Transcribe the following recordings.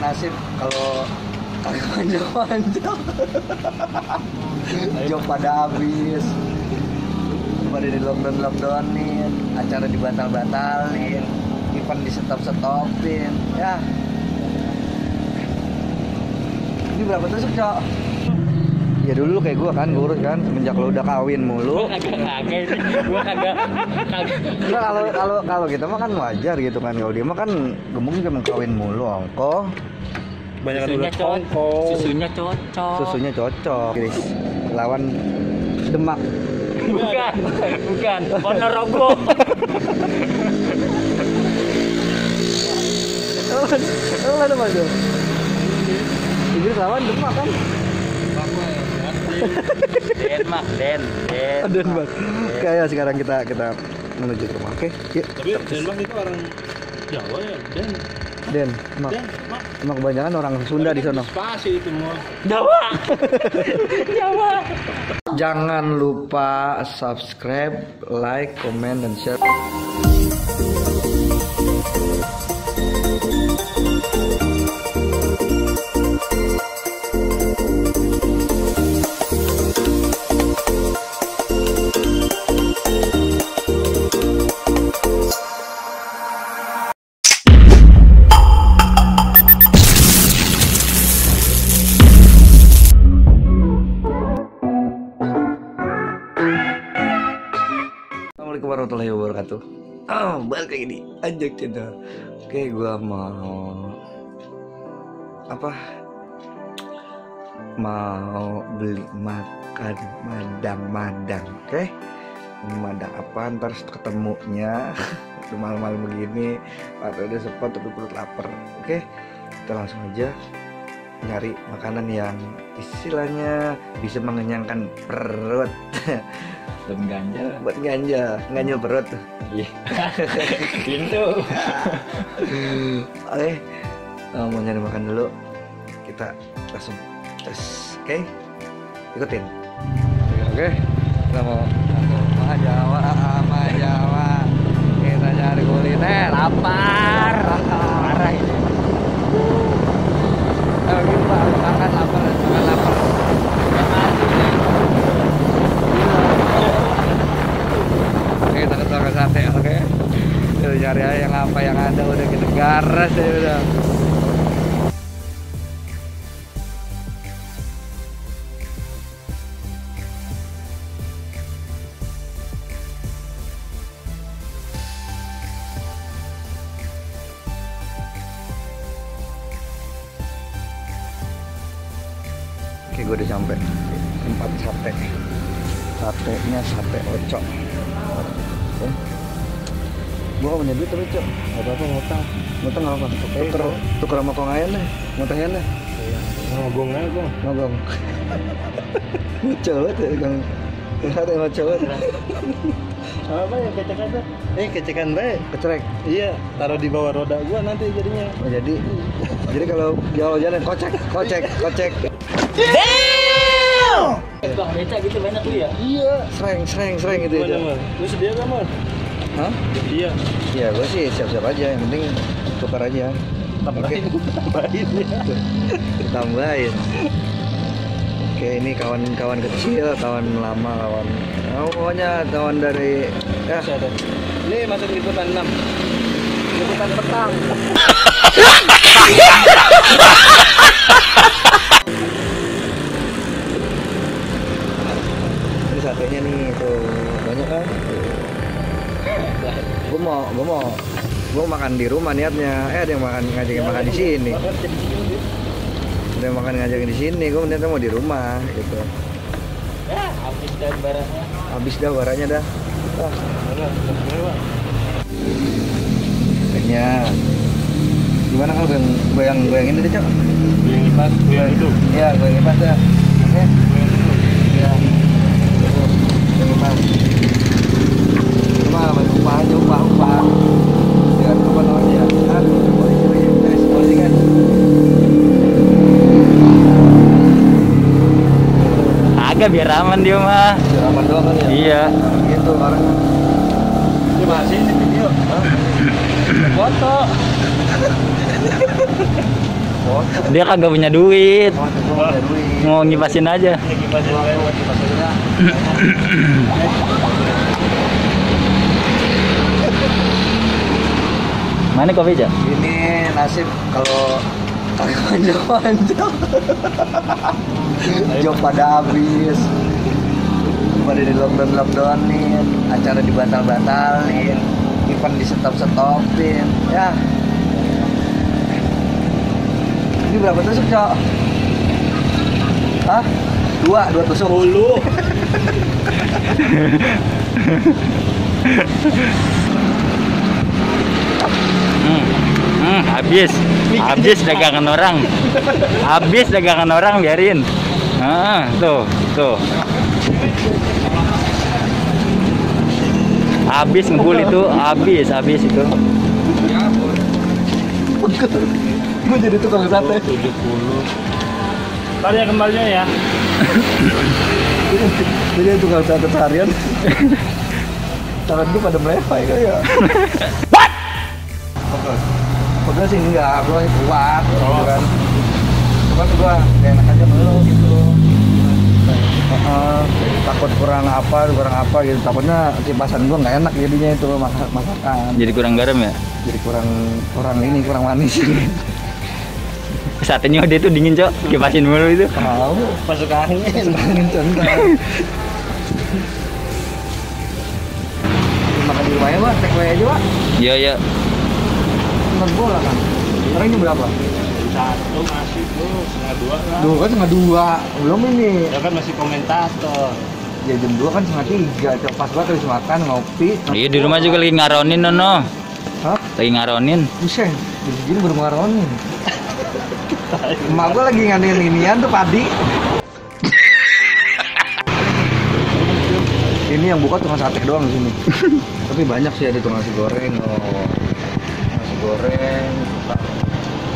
nasib kalau panjang-panjang. Job pada habis, pada di lockdownin, acara dibatal-batalin, event di stopin. Ya. Ini berapa tusuk, Cok? Ya dulu kayak gua kan ngurus kan semenjak lo udah kawin mulu. Gua kagak. Kalau kita mah kan wajar gitu kan. Kalau dia mah kan gemuk juga kawin mulu ongko. Banyak udah ongko. Susunya cocok. Guys, lawan Demak. Bukan. Ponorogo. Oh, ada mana? Inggris lawan Demak kan? Denmark. Denmark. Kayak sekarang kita menuju ke rumah. Oke, yuk. Tapi Denmark itu orang Jawa ya, Denmark. Emang kebanyakan orang Sunda di sana. Spasi itu mau. Jawa. Jangan lupa subscribe, like, comment, dan share. Assalamualaikum warahmatullahi wabarakatuh. Balik lagi di Ajak Channel. Oke, gua mau beli makan madang. Oke, madang apa ntar ketemunya itu malam-malam begini, atau udah sempat tapi perut lapar. Oke, kita langsung aja nyari makanan yang istilahnya bisa mengenyangkan perut. Buat ganjel perut. Iya. Pintu. Oke, mau nyari makan dulu. Kita langsung tes. Oke, ikutin. Oke, kita mau sama Jawa. Kita cari kuliner. Lapar. Parah ini. Kita makan lapar. Kita ke tukang sate, oke? Tuh cari aja yang apa yang ada, udah kita garas ya udah. Oke, gue udah sampai tempat sate. Satenya sate ocok. Oke. Gue gak punya duit tapi, Cok. Gak apa-apa, ngutang Ngutang gak apa-apa. Tuker sama kong ayan deh. Ngutangin deh. ngogong aja gua. Ngogong. Cowok ya, Kang. Sate sama cowok. Apa ya, kecek aja. Kecekan baik. Kecerek. Iya, taruh di bawah roda gua nanti jadinya. Oh, jadi kalau jalan kocek. Bang beca gitu banyak tuh ya? Iya, sering gitu ya. Gimana, Mas? Lu sedia gak, Mas? Hah? Iya. Iya, gue sih siap-siap aja. Yang penting tukar aja. Tambahin ya. Tambahin. Oke, ini kawan-kawan kecil, kawan lama, pokoknya kawan dari Ini masuk liputan 6. liputan petang. Ini satenya nih tuh banyak kan. Gue makan di rumah niatnya. Ada yang ngajakin makan di sini. Ada yang ngajakin di sini. Gue niatnya mau di rumah gitu. Ya, habis dah barangnya Dah. Kayaknya gimana kalau goyang ini deh, Cok? Yang pas, yang itu. Iya, goyang pas dah. Oke. Iya. Goyang pas. Cuma upah aja. Dengan apa namanya? Kan polisi kan. agak biar aman dia mah. Biar aman doang kan ya? Iya. Gitu orang. Ini masih di video. Foto. foto. Dia kagak punya duit. Foto gua nggak ada duit. Mau ngipasin aja. Kipasin Gua lewat. buat kipas aja. Mana kopi, Cak? Ini nasib kalau kagak manja-manja. Job pada habis. Pada di lockdownin, acara dibatal-batalin, event di stopin. Ya. Ini berapa tusuk, Cok? Hah? Dua tusuk. 10. Habis dagangan orang. Habis dagangan orang, biarin. Tuh. Habis ngebul itu, habis itu. Gue jadi tukang sate. 70. Ntar ya kembalinya ya. Jadi tukang sate seharian. Tangan gue pada melewai kali ya. Pegel sih enggak, gue kuat gitu kan. Cuman gue gak enak aja melu gitu. Takut kurang apa gitu. Takutnya kipasan gue nggak enak jadinya itu masakan. Jadi kurang garam ya? Jadi kurang manis. Satenya dia tuh dingin, Cok. Kipasin mulu itu. Tahu, Masuk angin. angin contoh. Makan di rumah ya, Pak. Take away aja, Pak. Iya. Nonton bola kan. Sekarang ini berapa? Satu masih tuh, setengah 2 lah. Duh, kan setengah 2. Belum ini. Ya kan masih komentator. Ya jam 2 kan setengah 3. Cok, pas banget habis makan, ngopi. Iya, di rumah juga lagi ngaronin, Nono. Hah? Lagi ngaronin. Buset, jadi gini baru ngaronin. Emak gua lagi nganin inian tuh padi. Ini yang buka tukang sate doang di sini. Tapi banyak sih, ada tukang nasi goreng. Oh. Nasi goreng,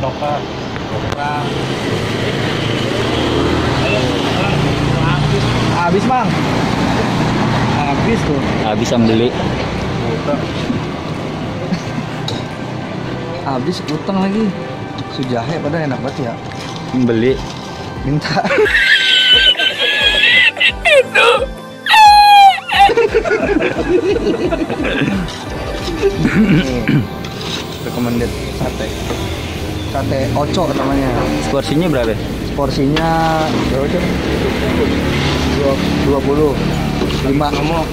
Tokar. habis, Bang. Habis tuh. Habis yang beli. Habis utang lagi. Sujahe padahal enak banget ya. Beli. Minta. Nih, recommended sate oco namanya. Porsinya berapa? Porsinya berapa sih? 20 5 promo.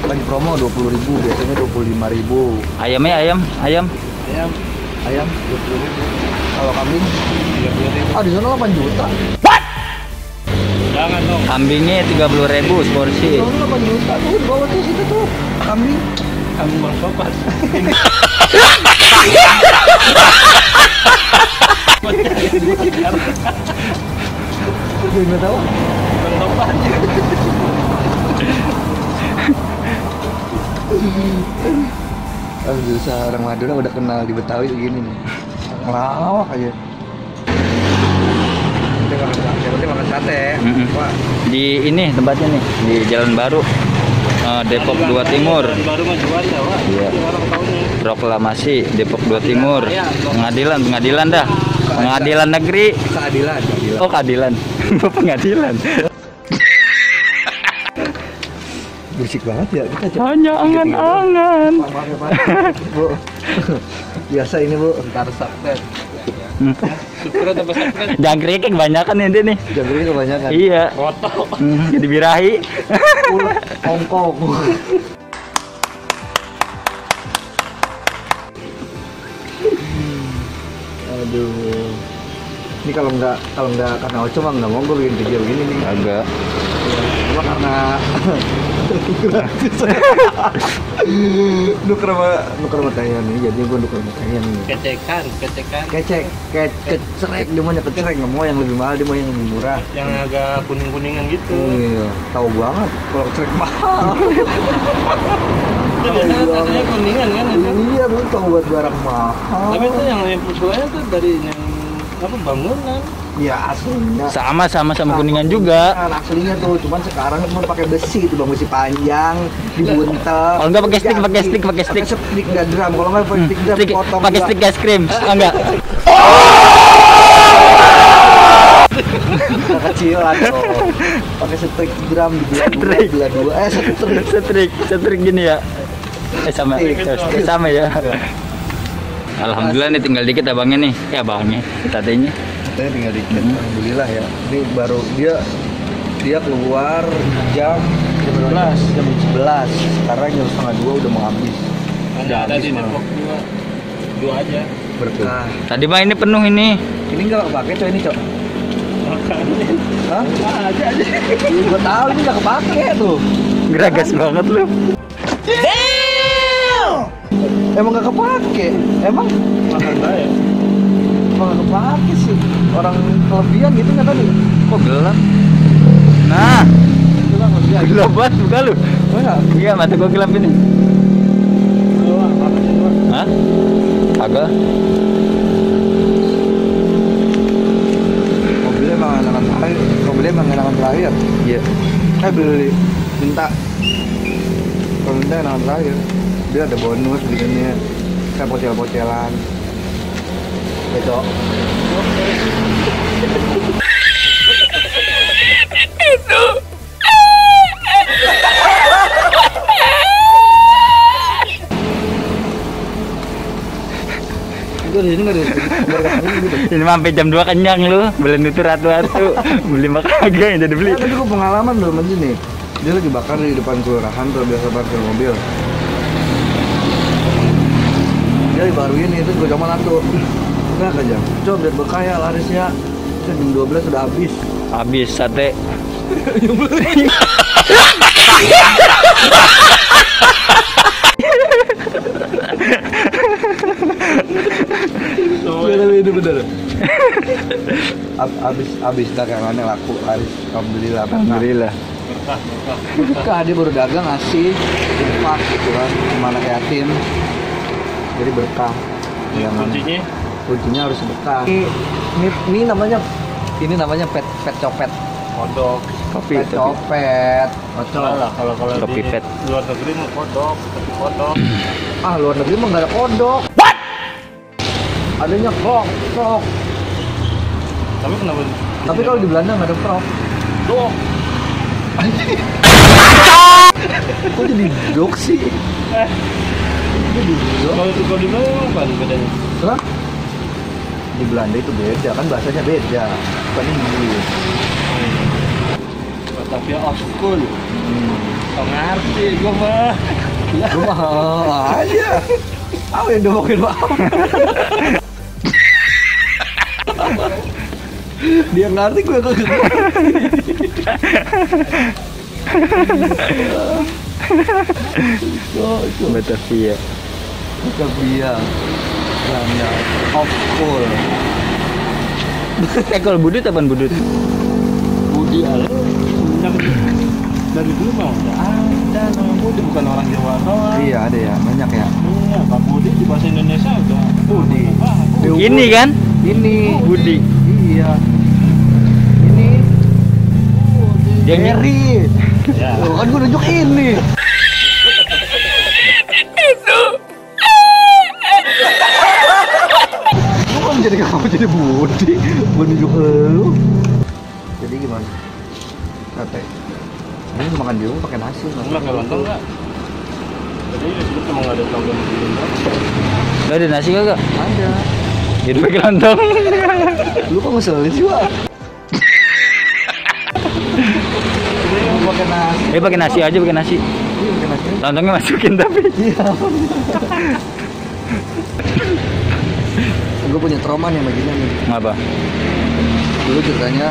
Lagi promo 20.000, biasanya 25.000. Ayam. Ayam Ayam 20.000. Kalau kambing 30.000. di sana 8 juta. Jangan dong. Kambingnya 30.000 seporsi. Di sana 8 juta tuh, di bawah tuh situ tuh kambing. Kamu Bang Sobat. Gue nggak tahu. Bang Sobat. Alhamdulillah orang Madura udah kenal di Betawi begini nih. Ngelawak aja. Yang penting makan sate. Wah, Di ini tempatnya nih, di Jalan Baru. Depok 2 Timur. Baru mah jual ya, Wak. Iya. Orang tahu nih. Proklamasi Depok 2 Timur. Pengadilan dah. Pengadilan negeri. keadilan. Oh, keadilan. Pengadilan. Berisik banget ya kita. Hanya angan-angan. Maaf ya, Pak. Bu. Biasa ini, Bu. Ntar subscribe. Syukur atau subscribe. Jangkriknya kebanyakan ini nih. Jangkrik kebanyakan. Iya. Foto. Jadi birahi. Hongkong. Aduh. Ini kalau nggak karena Oco mah nggak mau gue bikin video begini nih. Agak. Cuma karena gratis. nuker sama Tayan nih, jadi gue nuker sama Tayan nih. Kecekan. Kecerek, dia maunya kecerek, nggak mau yang lebih mahal, dia mau yang lebih murah. Yang agak kuning-kuningan gitu. Iya, tahu banget kalau kecerek mahal. Itu biasanya rasanya kuningan kan itu. Iya, lu tahu buat barang mahal. Tapi itu yang perjualannya tuh dari yang apa bangunan. Ya aslinya. Sama kuningan juga. Aslinya tuh, cuman sekarang cuma pakai besi itu, bang, besi panjang, dibuntel. Kalau nggak pakai stick. Pakai stick nggak drum. Kalau nggak pakai stick drum, potong. Pakai juga. stick es krim. Enggak. kecilan dong. Pakai setrik gram di dua. Setrik gini ya. Sama ya. Alhamdulillah nih tinggal dikit abangnya nih. Ya abangnya, tatenya. Katanya tinggal dikit. Alhamdulillah ya. Ini baru dia keluar jam 11. Sekarang jam setengah 2 udah mau habis. Ada di Depok dua aja. Berkah. Tadi mah ini penuh ini. Ini nggak kepake coy, ini cok. Makanya. Hah? Aja. Gua tahu ini nggak kepake tuh. Geragas banget lu. Emang nggak kepake? Emang Makan saya. nggak kepake sih. Orang kelebihan gitu nggak tadi? Kok gelap? Nah, Itu kan kelebihan. gelap banget buka lu. Mana? Iya, mata gua gelap ini. Hah? Agak. Mobilnya emang enakan terakhir. Iya. Beli minta. Kalau minta enakan terakhir. Dia ada bonus begini. Kayak pocel-pocelan. Cok. Itu di sini nggak ada. Ini mah sampai jam 2 kenyang lu. Belum itu ratu-ratu. Beli mah kagak yang jadi beli. Tapi gue pengalaman belum aja nih. Dia lagi bakar di depan kelurahan tuh, biasa parkir mobil. Dia dibaruin itu gue cuma satu. Enggak aja. Coba biar berkah ya larisnya. Jam 12 sudah habis. Habis sate. Tapi itu bener. Abis dagangannya laku laris. Alhamdulillah. Alhamdulillah. Berkah dia baru dagang ngasih infak gitu kan, mana yatim. Jadi berkah. Yang kuncinya harus berkah. Ini namanya pet copet. Kodok. Kopi. Pet copet. Ocol. Kalau Kopi di pet. luar negeri mah kodok, tapi kodok. Ah, luar negeri mah nggak ada kodok. What? Adanya krok. Tapi kenapa? Tapi kalau di Belanda nggak ada krok. Dok. Kok jadi dok sih? Jadi dok. Kalau di mana emang apa bedanya? Hah? Di Belanda itu beda kan, bahasanya beda. Bukan Inggris. Batavia old school. Kau ngerti gua mah. Lu mah aja. Apa yang domokin apa? Dia ngerti gue kagak. Batavia. Batavia. Belanda. Old school. Kalau budut apaan budut? Budi ada. Dari dulu mah udah ada nama Budi, bukan orang Jawa doang. Iya ada ya, banyak ya. Iya, Pak Budi di bahasa Indonesia udah Budi. Ini kan? Ini Budi. Iya. Ini Dia Jerry. Ya. Loh, kan gue nunjuk ini. Lu kan jadi kamu jadi Budi. Gue nunjuk lu. Jadi gimana? Sate. Ini makan di rumah pakai nasi. Lu pakai lontong enggak? Jadi disebut emang nggak ada lontong di lontong. Gak ada nasi kagak? Ada. Jadi pakai lontong. Lu kok ngeselin sih, Wak? Pakai nasi. Pakai nasi aja, pakai nasi. Iya, pakai nasi. Lontongnya masukin tapi. Iya. Gue punya trauma nih sama gini nih. Ngapa? Dulu ceritanya